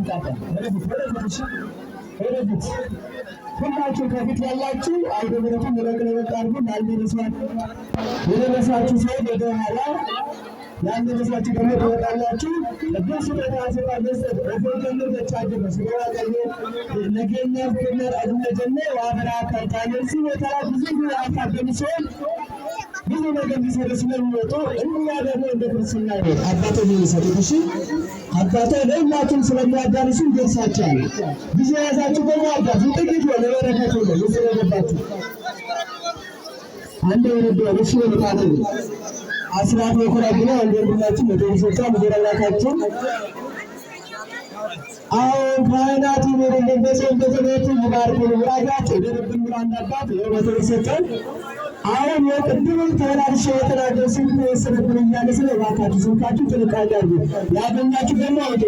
ይቃጠል። ወደፊት ወደፊት፣ እሺ ወደፊት። ሁላችሁ ከፊት ያላችሁ አውደ ምሕረቱን ለቅ ለቅ አድርጉ። የደረሳችሁ ሰዎች ወደ ኋላ፣ ያልደረሳችሁ ደግሞ ትወጣላችሁ። እድል ስጦታ ስጣ መስጠት ኦፎገኑ ደቻጅ ስለዋቀዮ ነገኛ ፍቅር አድነጀነ ዋበራ ከርታነሲ ቦታ ብዙ አካበሉ ሲሆን ብዙ ነገር ሊሰሩ ስለሚወጡ እኛ ደግሞ እንደ ክርስትና ሕይወት አባቶች የሚሰጡት፣ እሺ አባቶች ለሁላችሁም ስለሚያዳርሱ ይደርሳቸዋል። ብዙ የያዛችሁ ደግሞ አዳርሱ። ጥቂት ነው ለበረከቱ ነው ስለገባችሁ። አንድ ወረዶ እሺ በመጣት አስራት በኩራት ብሎ አንድ ወንድማችን 100 ብር ሰጥቷል። እግዚአብሔር አምላካችን አሁን ካህናት ይኑሩልን፣ በጾም በጸሎት ይባርኩን። ወላጃቸው ይደርብን ብሎ አንድ አባት ይኸው 100 ብር ሰጥቷል። አሁን የቅድሙን ተወላልሼ የተናገር ስልክ ተወሰደብን እያለ ስለ እባካችሁ ስልካችሁ ጥንቃቄ አድርጉ። ያገኛችሁ ደግሞ አውጡ።